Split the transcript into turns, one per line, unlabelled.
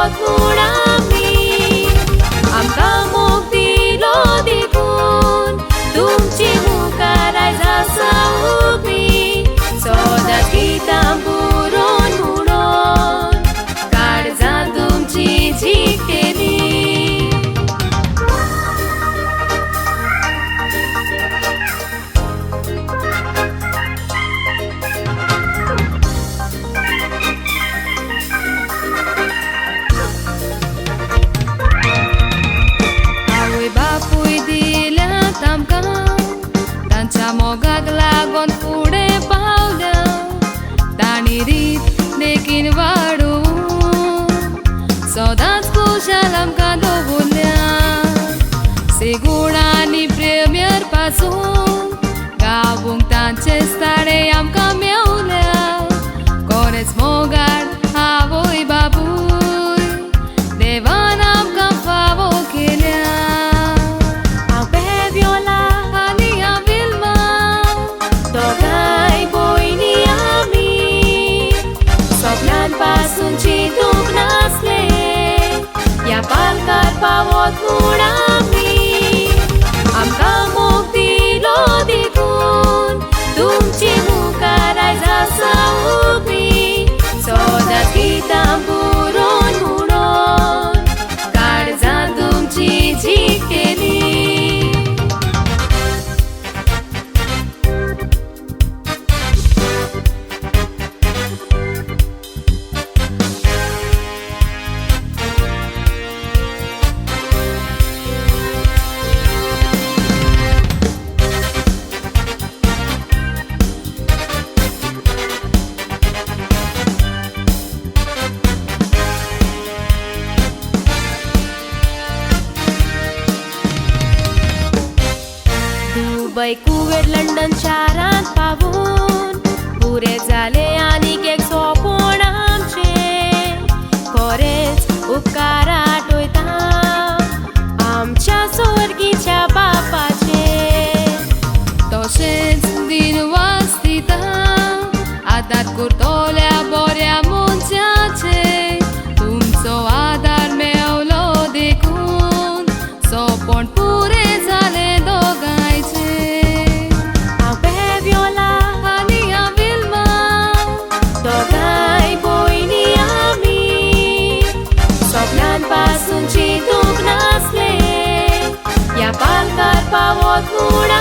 पावत म्हूण आमी आमकां मोग दिलो देखून तुमचे मुखार आयज आसा उबी सदांच गितां बरोवन म्हणून काळजां तुमची जिखतली. आवय बापूय दिल्यात आमकां तांच्या मोगाक लागून फुडें पावल्या तांणी रीत देखीन वाडोवन सदांच खुशाल आमकां दवरल्या सेगूण आनी प्रेमेर पासून गावूंक तांचेच ताळे आमकां मेवल्या कोरेच मोगाळ आवय बापूय देवान आमकां फावो केल्या. हांव बेव्योला आनी हांव विल्मा दोगांय भयणी आमी सपनान पासून चिंतूंक नासले ह्या पालकार पावत म्हूण आमी आमकां मोग दिलो देखून तुमचे मुखार आयज आसा उबी सदांच गितां बरोवन म्हणून काळजां तुमची जिखतली. दुबय कुवेट लंडन शारांत पावून पुरें जालें आनीक एक सोंपण आमचें खरेंच उपकार आठयता आमच्या सोर्गीच्या बापाचें. तशेंच दिनवास दिता आदार करतल्या बऱ्या मनशाचे तुमचो आदार मेवलो देखून सोंपण पुरें जालें दोगांयचें. हांव बेव्योला आनी हांव विल्मा दोगांय भयणी आमी सपनान पासून चिंतूंक नासले ह्या पालकार पावत म्हूण